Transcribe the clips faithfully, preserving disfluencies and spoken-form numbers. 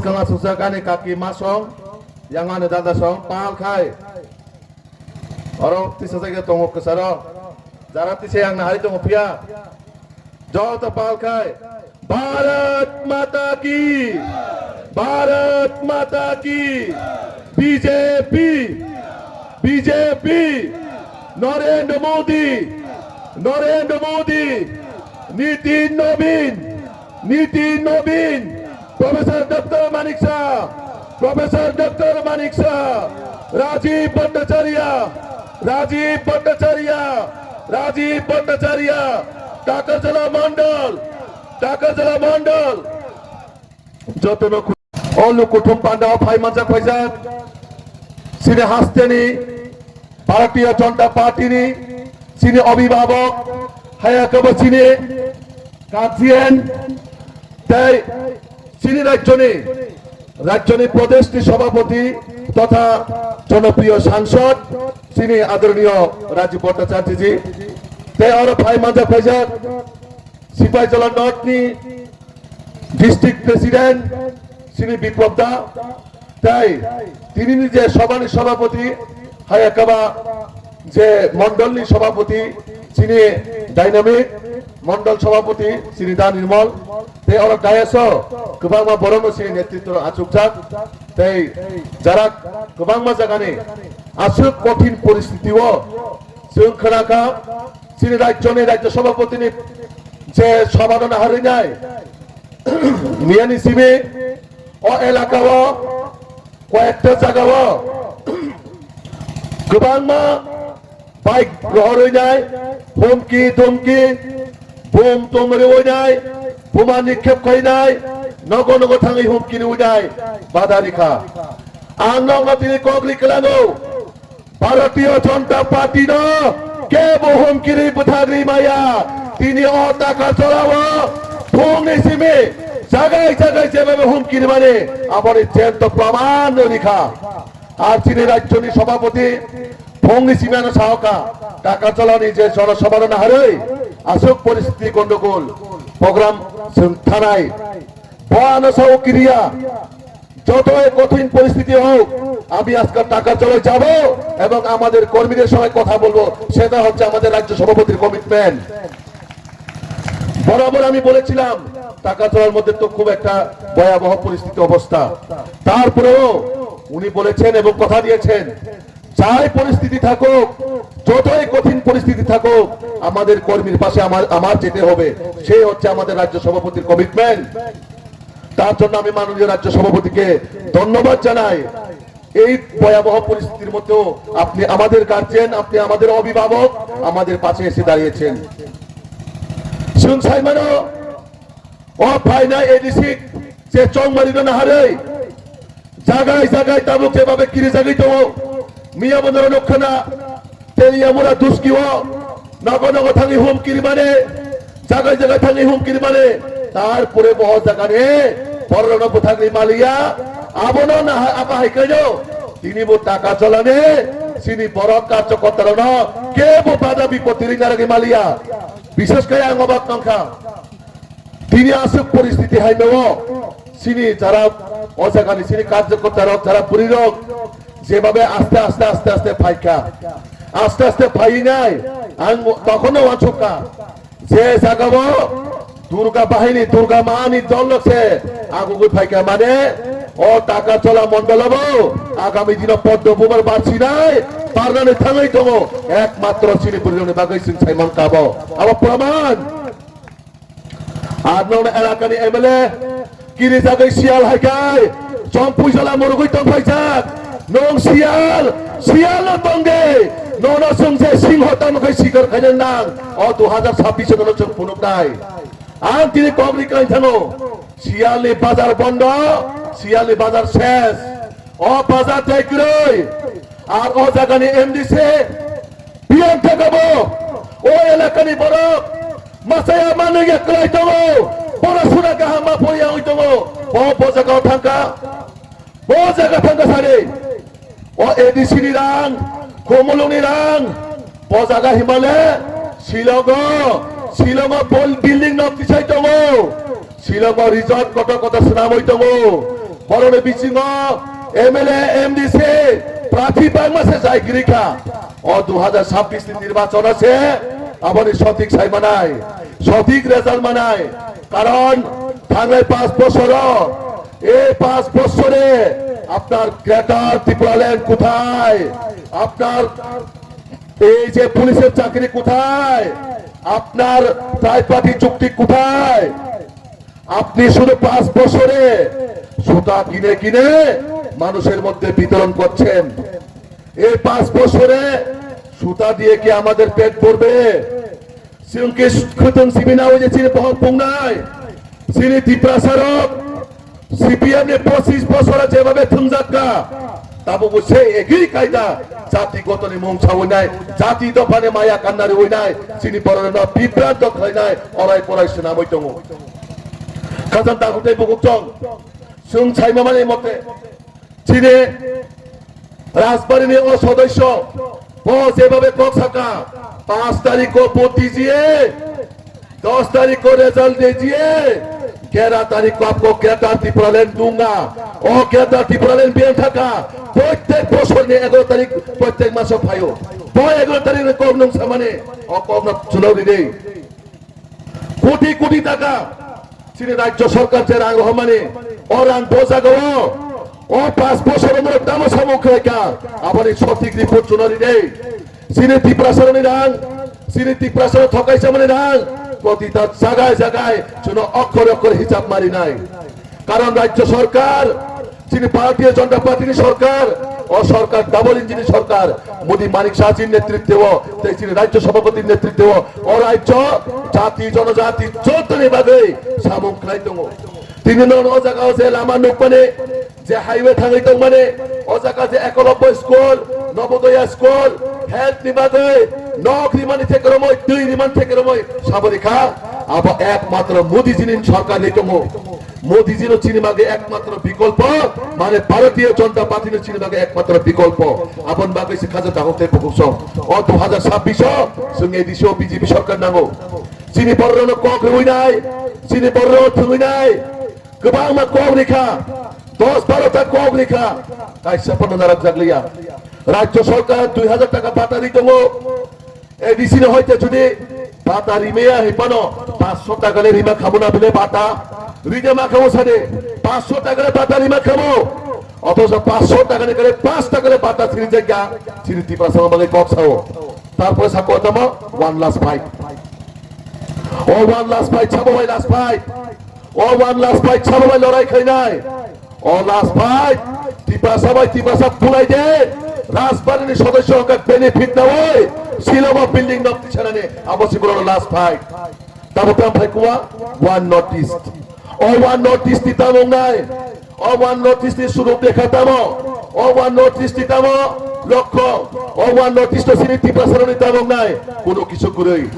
Kanga susa kani kaki masong, yang ane dada song, pal khai. Oro tisa jaga tongo kesaro. Jara tisa yang nahari tongo pia. Joto pal khai. Bharat Mata ki! Bharat Mata ki! B J P! B J P! Narendra Modi! Narendra Modi! Nitin Nobin! Nitin Nobin! Professor Doctor Manik Saha! Professor Doctor Manik Saha! Rajiv Bhattacharya! Rajiv Bhattacharya! Rajiv Bhattacharya! Takarjala Mandal! Takarjala Mandal! Jotono khu-, o lukuthum pandao phai manjak phaijak. Chini hasteni Bharatiya Janata Party ni chini obhibhabok, haya kebo chini guardian, tei chini rajyoni, rajyoni prodeshni sabhapati totha jonopriyo sangsod chini adoroniyo Rajiv Bhattacharya ji, tei oro phai manjak phaijak Sipaijala North ni District President Shri Biplab da, tai tinini je sabhani sabhapati, hayakaba je mondolni sabhapati, chini dynamic mondol sabhapati, chini Da Nirmal, tei oro dais o kwbangma borokno chini netritwo achukjak, tei jara kwbangma jagani aswk kothin poristiti o chwng khnakha, chini rajyoni rajya sabhapatini je sabhano naharwi nai, miyani simi o elaka o koyekta jaga o kwbangma bike rohorwi nai, humki dhumki, bum tum rwi nai, buma nikhep khai nai, nogo nogo thangwi humki rwi nai, bada rikha. Ang nokno tini kok ri kwlango. Bharatiya Janata Party no kebo humkiri bwthagri maya. Tini o Takarjala o phungni simi jagai jagai jebabe humkiri mani aboni jento praman no rikha. Ar chini rajyoni sabhapati phungni simi ano sahoka Takarjala ni je jonosabha no naharwi aswk poristiti gondogol program chwng thanai. Bo ano sao kiriya. যতই কঠিন পরিস্থিতি হোক, আমি আজকে টাকার জলে যাব এবং আমাদের কর্মীদের সঙ্গে কথা বলবো, সেটা হচ্ছে আমাদের রাজ্য সভাপতির কমিটমেন্ট। বরাবর আমি বলেছিলাম, টাকার জলের মধ্যে তো খুব একটা ভয়াবহ পরিস্থিতি অবস্থা, তারপরেও উনি বলেছেন এবং কথা দিয়েছেন, যাই পরিস্থিতি থাকুক, যতই কঠিন পরিস্থিতি থাকুক, আমাদের কর্মীর পাশে আমার আমার যেতে হবে, সেই হচ্ছে আমাদের রাজ্য সভাপতির কমিটমেন্ট। তার জন্য আমি মাননীয় রাজ্য সভাপতিকে ধন্যবাদ জানাই। এই ভয়াবহ পরিস্থিতির মধ্যেও আপনি আমাদের গার্জিয়ান, আপনি আমাদের অভিভাবক, আমাদের পাশে এসে দাঁড়িয়েছেন। Chwng sai mano, o phainai A D C je chongmari no naharwi jagai jagai tabuk jeba be kiri jagwi tongo. Miya bo norok nukha na, Teliamura duski o nogo nogo thangwi hum kiri mane, jagai jagai thangwi hum kiri mane, tarpore bo o jaga ni borok no bwthagwi maliya, abono naha apa hai kaino tini bo Takarjala ni chini borok karjokorta rok no kebo bada bipoti ringa ragwi maliya. Bishes khe ang obak nongkha. Tini aswk poristiti hai meo, chini jara o jagani chini karjokorta rok, jara bwrwi rok, jebabe aste aste aste aste phaikha, aste aste phainai, ang tokhono uansukha, je jagao Durga bahini, Durga maani dol rok se agugwi phaikha, mane o Takarjala mondolo bo agami dino Poddo Bumar barsinai, barnani thangwi tongo, ekmatro chini bwrwi rokni bagwi chwng sai mankha bo, abo praman. Ar nong elakani M L A kiri jagwi siyal hai kai, chong puisala murugwi tong phaijak. Nong siyal, siyal no tong de. Nono chwng je singho tamo khai sikar khaina nang. O dui hajar chabbish nono chwng phunuknai. Ang tini kok ri kai thano. Siyal ni bazar bondo, siyal ni bazar ses. O bazar tai kwrwi. Ar o jagani M D C P M thangkha bo, o elakani borok machaya manwi ya kwlai tongo, borok suna kaham ma poriya wngwi tongo, bo, bo jagao thangkha, bo jaga thangkha sari, o A D C ni rang, Khumulwng ni rang, bo jaga himale, Shillong o, Shillong o bol-, building nok tisai tongo, Shillong o resort kotor kotor swnamwi tongo, Boroni bisingo M L A, M D C prarthi bangma se jai kwrwi kha. O dui hajar sabbish ni nirbachon o se aboni sothik sai manai, sothik result manai. Karon thangnai panch bochoro, ei panch bochore apnar Greater Tipraland kothai? Apnar ei je police er chakri kothai? Apnar triparty chukti kothai? আপনি শুধু পাঁচ বছরে সুতা কিনে কিনে মানুষের মধ্যে বিতরণ করছেন। এই পাঁচ বছরে সুতা দিয়ে কি আমাদের পেট ভরবে? Chwng khe khwtwng sibina oi je chini bohok pungnai, chini Tiprasa rok C P M ni pochis bosora jebabe thwngjak kha, tabukbo se ekhi kaida jati gotoni mung sawi nai, jati dophani maya kanna riwi nai, chini bororokno bibranto khlai nai, orai porai swnamwi tongo. Khajang dakhuk tei bukhuk chong, chwng saimamani mote, chini Rajbari ni o sodosyo, bo jebabe kok saka, panch tarikh o vote dijiye, dos tarikh o result dijiye, gyaara tarikh ko apko Greater Tipraland dunga. O Greater Tipraland biyang thaka, prottek bochor ni egaro tarikh, prottek maso phaio. Bo egaro tarikh ni kok nung samani, o kok no chwlok ri di. Koti koti taka chini rajyo sorkar je rang rohormani, o rang bo jagao, o panch bochor o tamo samung khlaikha, aboni sothik report chwlok ri di. Chini Tiprasaroni rang, chini Tiprasarok thokai chamani rang, protita jagai jagai chwngno okhor okhor hisab marinai. Karon rajyo sorkar, chini Bharatiya Janata Party ni sorkar, o sorkar double engine ni sorkar, Modi Manik Shah ji ni netritwo, tei chini rajyo sabhapati ni netritwo, o rajyo jati jonojati jotoni bagwi samung khlai tongo. Tini no o jaga o je lama nukmani, je highway thangwi tongmani, o jaga je Ekolobbo school, Nobodoya school, health ni bagwi, nok rimani thekromoi, twi rimani thekromoi, saboni kha, abo ekmatro Modi ji ni sorkar ni tongo. Modi ji no chini bagwi ekmatro bikolpo, mane Bharatiya Janata Party no chini bagwi ekmatro bikolpo. Aboni bagwi se khaja dakhuk tei bukhuk song. O dui hajar sabbish o chwng A D C o B J P sorkar nango. Chini bororokno kok rwi nai, chini bororokno thwngwi nai. Kwbangma kok rikha, dos baro ta kok rikha, kaisa phano narwkjakliya. Rajyo sorkar dui hajar taka bata ri tongo, A D C ni hoite jodi bata rimaya hai phano panchsho taka le rima khamo na bile bata, ride ma khamo sade, panchsho taka le bata rima khamo, othocho panchsho taka ni kare panch taka le bata siri jakya, chini Tiprasa bagwi kok sao. Tarpore sako tamo one last fight. O one last fight, sabo bai last fight. O one last fight sabo bai lorai khainai. O last fight, Tiprasa bai Tiprasa bulai de. Rajbari ni sodosyo hwnkha benefit nawi. Silongo building nok tisanani. Abo si borok last fight. Tamo tam phai kuwa one North East. O one North East ni tamo wngnai. O one North East ni surup lekha tamo. O one North East ni tamo lokho. O one North East o sini Tiprasa roni tamo wngnai. Kuno kisu kwrwi.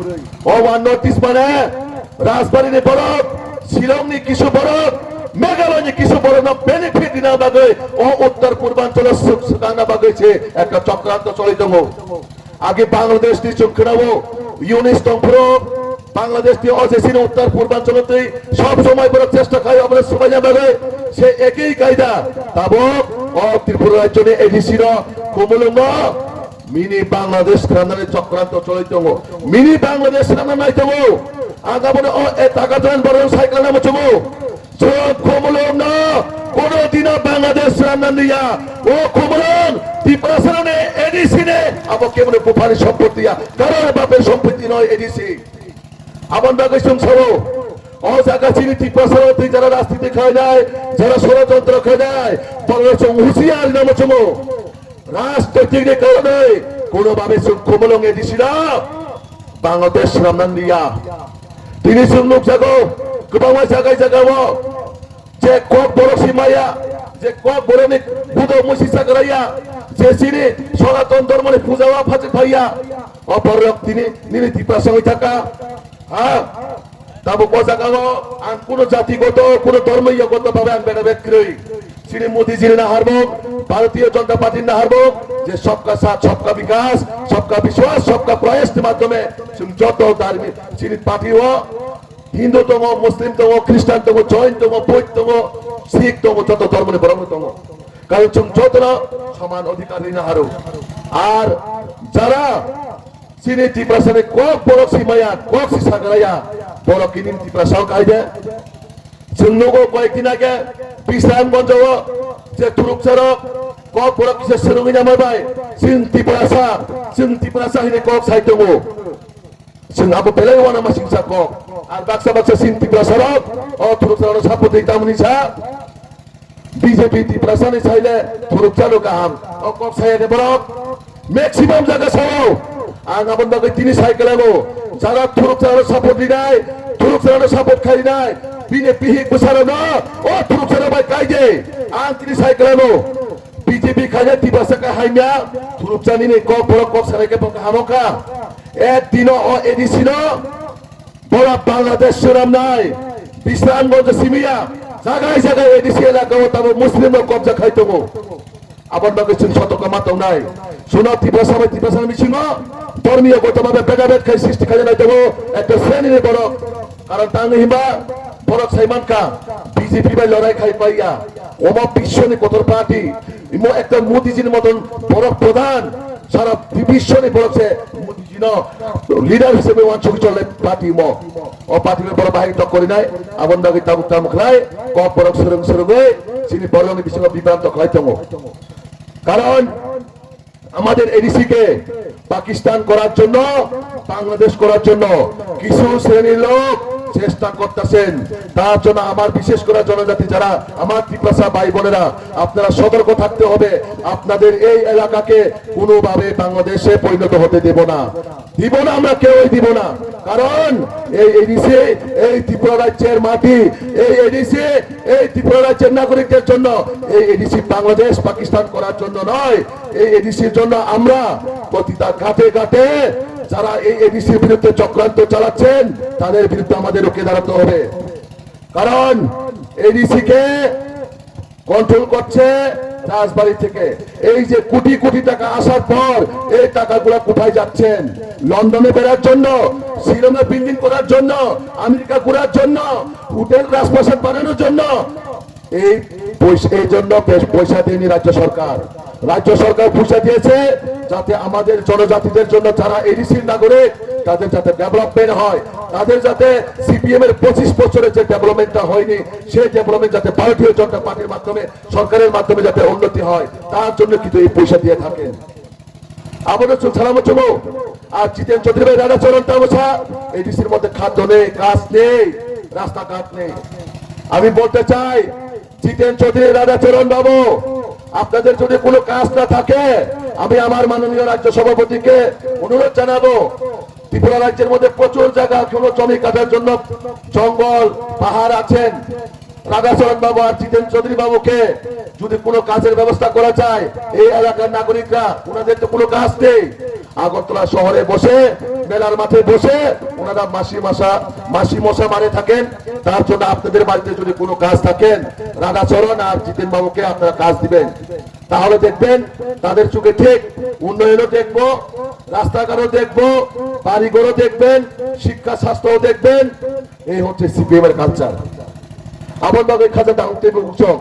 O one North East mane Rajbari ni borok, Shillong ni kisu borok, Meghalaya ni kisu borok no benefit dina bagwi o Uttar Purbanchal o swk swkangna bagwi se ekta chokranto choli tongo. Age Bangladesh ni chwng khwnao, Yunus tongphuru, Bangladesh ni o je chini Uttar Purbanchal twi sob somoi borok chesta khai obo swbaina bagwi se ekhi kaida tabok o Tripura rajyo ni A D C no Khumulwng no mini Bangladesh khanani chokranto choli tongo, mini Bangladesh khana nai tongo. Ang abono o e taka jan borok sai kana muchumu. Chwng Khumulwng no kono dino Bangladesh rwna niya. O Khumulwng Tiprasa ni A D C ni abo kemone buphani sompoti ya. Karon bape sompoti noi A D C. Aboni bagwi chwng sao. O jaga chini Tiprasa o twi jara rajniti khainai, jara sorojontro khainai, borok chwng husiar rwna muchumu. Rajnoitik ni karonwi kono babe chwng Khumulwng A D C no Bangladesh swnamnang liya. Tini chwng nukjago kwbangma jaga jagao je kok borok si maya, je kok borokni budok musi chakraya, je chini Sonaton Dhormoni puja o phachi phaiya, o borok tini nini Tiprasa wngwi thaka. Ha? Tabuk o jagao ang kuno jatigoto, kuno dhormogoto babe ang beda bed kwrwi. Chini Modi jini naharbong, Bharatiya Janata Party naharbong, je sabka saath, sabka vikas, sabka vishwas, sabka prayas ni madhyome chwng joto dharmi chini party o Hindu tongo, Muslim tongo, Christian tongo, Jain tongo, Buddha tongo, Sikh tongo, joto dhormoni borok no tongo. Karon chwng jotono soman odhikar rina haro. Ar jara chini Tiprasani kok borok si maya, kok si sagalaya, borok kini Tiprasa o kaide. Chwng nugo koyek din age Bisramganjo o je thurukcharok kok borok kisa swrwngwi namai bai chwng Tiprasa, chwng Tiprasa hini kok sai tongo. Chwng abo belai uanama singsa kok. Ar baksa baksa chini Tiprasarok o thurukcharokno support di tamni sa. B J P Tiprasani saile thurukcharok kaham. O kok saya de borok. Maximum jaga sao. Ang aboni bagwi tini sai kwlango. Jara thurukcharokno support rinai, thurukcharokno support khainai. Bini pihik bwsarokno o thurukcharok bai kaide. Ang tini sai kwlango. B J P khaina Tiprasa kha hamya, thurukchanini kok borok kok sanai khe bo kaham wngkha. Ek dino o A D C no bora Bangladesh swnamnai, Bisramganj simiya, jagai jagai A D C elaka o tamo Muslim rok kobja khai tongo. Aboni bagwi chwng sotokma tongnai. Suno Tiprasa bai Tiprasa ni bisingo dhormiyo gotoma bai beda bed khai srishti khai nai tongo, ekta sreni ni borok. Karon tang himba borok sai mankha, B J P bai lorai khai paiya. Omo biswoni kotor party. Imo ekta Modi ji ni moton borok pradhan. Sara biswoni borok se Modi ji no leader hisabe wansugwi chole party imo. O party bai borok bahai tok korinai. Aboni bagwi tabuk tabuk khlai. Kok borok swrwng swrwngwi chini borokni bisingo bibranto khlai tongo. Karon আমাদের এডিসিকে পাকিস্তান করার জন্য, বাংলাদেশ করার জন্য কিছু শ্রেণীর লোক চেষ্টা করতেছেন। তার জন্য আমার বিশেষ করে জনজাতি যারা আমার তিপ্রাসা ভাই বোনেরা, আপনারা সতর্ক থাকতে হবে। আপনাদের এই এলাকাকে কোনোভাবে বাংলাদেশে পরিণত হতে দেব না, দিব না, আমরা কেউই দিব না। কারণ এই এডিসি এই ত্রিপুরা রাজ্যের মাটি, এই এডিসি এই ত্রিপুরা রাজ্যের নাগরিকদের জন্য, এই এডিসি বাংলাদেশ পাকিস্তান করার জন্য নয়। এই এডিসির জন্য আমরা প্রতিটা ঘাটে ঘাটে যারা এই এডিসির বিরুদ্ধে চক্রান্ত চালাচ্ছেন, তাদের বিরুদ্ধে আমাদের রুখে দাঁড়াতে হবে। কারণ এডিসি কে কন্ট্রোল করছে রাজবাড়ি থেকে। এই যে কোটি কোটি টাকা আসার পর এই টাকাগুলো কোথায় যাচ্ছেন? লন্ডনে বেড়ার জন্য, শিলংয়ে বিল্ডিং করার জন্য, আমেরিকা ঘোরার জন্য, হোটেল রাজপ্রাসাদ বানানোর জন্য, এই পয়সা, এই জন্য বেশ পয়সা দেয়নি রাজ্য সরকার। রাজ্য সরকার পয়সা দিয়েছে যাতে আমাদের জনজাতিদের জন্য, যারা এডিসির নাগরিক, তাদের যাতে ডেভেলপমেন্ট হয়, তাদের যাতে সিপিএম এর পঁচিশ বছরের যে ডেভেলপমেন্টটা হয়নি, সেই ডেভেলপমেন্ট যাতে ভারতীয় জনতা পার্টির মাধ্যমে, সরকারের মাধ্যমে যাতে উন্নতি হয়, তার জন্য কিন্তু এই পয়সা দিয়ে থাকেন। আবারও চুল ছাড়াবো চুমো। আর জিতেন চৌধুরী ভাই রাধাচরণ তামসা, এডিসির মধ্যে খাদ্য নেই, কাজ নেই, রাস্তাঘাট নেই। আমি বলতে চাই, জিতেন চৌধুরী, রাধাচরণ বাবু, আপনাদের যদি কোনো কাজ না থাকে, আমি আমার মাননীয় রাজ্য সভাপতিকে অনুরোধ জানাবো, ত্রিপুরা রাজ্যের মধ্যে প্রচুর জায়গা এখনো জমি কাটার জন্য জঙ্গল, পাহাড় আছেন। রাধাচরণ বাবু আর জিতেন চৌধুরী বাবুকে যদি কোনো কাজের ব্যবস্থা করা যায়, এই এলাকার নাগরিকরা, ওনাদের তো কোনো কাজ নেই, আগরতলা শহরে বসে, মেলার মাঠে বসে ওনারা মাসি মাসা, মাসি মশা মারে থাকেন। তার জন্য আপনাদের বাড়িতে যদি কোনো কাজ থাকেন, রাধাচরণ আর জিতেন বাবুকে আপনারা কাজ দিবেন, তাহলে দেখবেন তাদের চোখে ঠিক উন্নয়নও দেখবো, রাস্তাঘাটও দেখবো, বাড়িঘরও দেখবেন, শিক্ষা স্বাস্থ্যও দেখবেন। এই হচ্ছে সিপিএম এর culture. Aboni bagwi khaja dang tei bukchok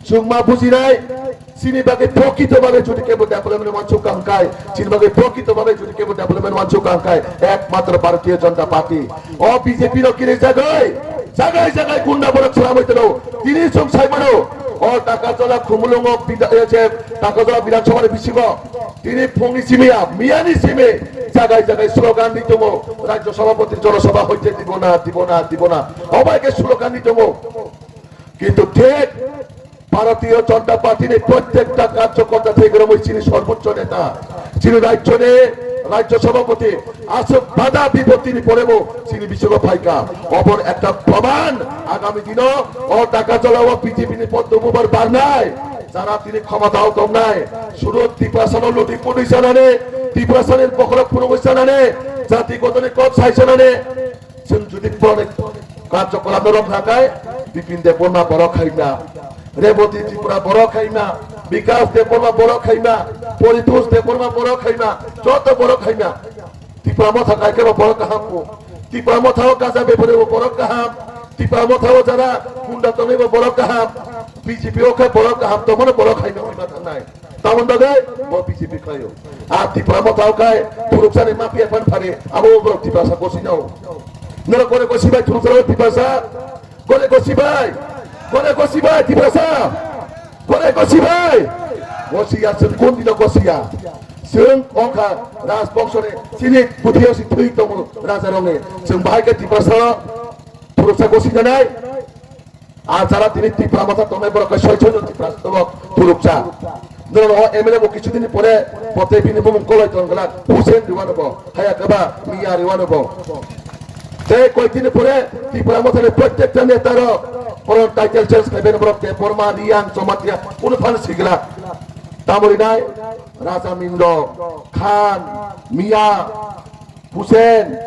chwngma bujinai, chini bagwi prokrito bagwi jodi kebo development wansuk kangkai, chini bagwi prokrito bagwi jodi kebo development wansuk kangkai, ekmatro Bharatiya Janata Party. O B J P rok kiri jagai, jagai jagai gunda borok chwlamwi tono. Tini chwng sai mano, o Takarjala Khumulwngo bida-, e, je Takarjala Bidhan Sabha ni bisingo tini phungni simi ya, miya ni simi jagai jagai slogan di tongo, Rajya Sabhapati Jana Sabha hoite dibo na, dibo na, dibo na. Obai ke slogan di tongo. Kintu thik Bharatiya Janata Party ni prottekta karjokorta thik romwi chini sorboccho neta, chini rajyo ni rajyo sabhapati aswk bada bipotini porebo chini bisingo phaikha. Obor ekta proman agami dino o Takarjala o B J P ni poddo bubar barnai, jara tini khomotao tongnai, sudu Tiprasano luti pudui sanani, Tiprasani bokhorok phunugwi sanani, jati gotoni kok sai sanani, Chwng jodi borok karjokolam no romkha khe, Bipin Debbarma borok khaima, Reboti Tripura borok khaima, Bikas Debbarma borok khaima, Poritosh Debbarma borok khaima, joto borok khaima. Tipra Motha kaikhe bo borok kaham bo. Tipra Motha o gaja bepari bo borok kaham. Tipra Motha o jara gunda tongwi bo borok kaham. B J P o khe borok kaham tongmano borok khaino hwnba thangnai. Tamoni bagwi bo B J P khlaio. A Tipra Motha o khai phuruksa ni mafia phan phari abo borok Tiprasa gosi no. Norok kore gosi bai phuruksa Tiprasa. Kore gosi bai. Kore gosi bai Tiprasa. Kore gosi bai. Gosi ya chwng kun dino gosi ya. Chwng ongkha Rajbongso ni chini buthiyo si thwi tongo raja rok ni. Chwng bahai khe Tiprasa phuruksa gosi janai. A jara tini Tipra Motha tongnai borok khe soi soi jon Tipra tongo phuruksa. Norok o M L A bo kichu dini pore pote bini bumung koloi tong glak Hussein Riwano bo, haya khe ba Miya Riwano bo. Tei koi dini pore Tipra Motha ni protekta neta rok boron title change khai bini borok Debbarma, Riyang, Jamatia, kunu phan sigla. Tamoni nai Raja Mindo, Khan, Miya, Hussein,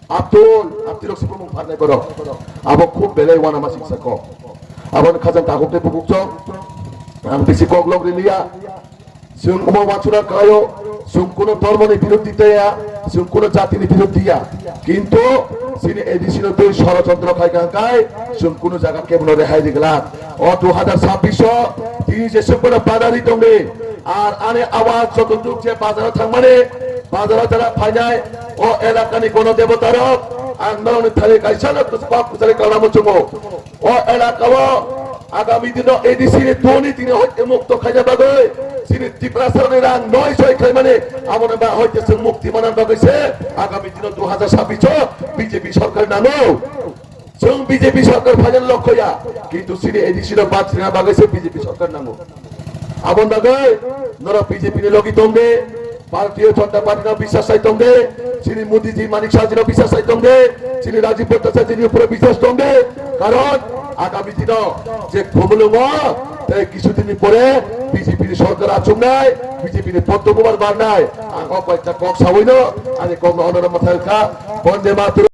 Abdul, Abdul rok sibumung pharnai borok. Abo khub belai uanama singsa kok. Abo ni khajang takhuk tei bukuk chok. Ang bisi kok lok riliya. Chwng omo wansuna khlaio, chwng kuno dhormo ni birodhi tei ya, chwng kuno jati ni birodhi ya. Kintu chini A D C no twi sorochontro khai kha kai, chwng kuno jaga kebono rehai riglak. O dui hajar sabbish o tini jesuk bono badari tongdi. Ar ani awaz joto juk je bazaro thangmani, bazaro jara phainai, o elakani gono debota rok, ang norokni thani kaisa no kwchak kwchari kalamo chungo. O elakao agami dino A D C ni doni tini hoite mukto khaina bagwi, chini Tiprasa ni rang noi soi khaimani, amoni ba hoite chwng mukti manna bagwi se agami dino dui hajar sabbish o B J P sorkar nango. Chwng B J P sorkar phaina lokhoya, kintu chini A D C no bachina bagwi se B J P sorkar nango. Aboni bagwi norok B J P ni logi tongde, Bharatiya Janata Party no bisas sai tongde, chini Modi ji Manik Shah ji no bisas sai tongde, chini Rajiv Bhattacharya ji ni upore bisas tongde, karon agami dino je khumulungo tei kisu din ni pore B J P ni sorkar achuknai, B J P ni potto bubar barnai, ang o koita kok sawino ani kok no onorom mathai kha, Bonde Mataram.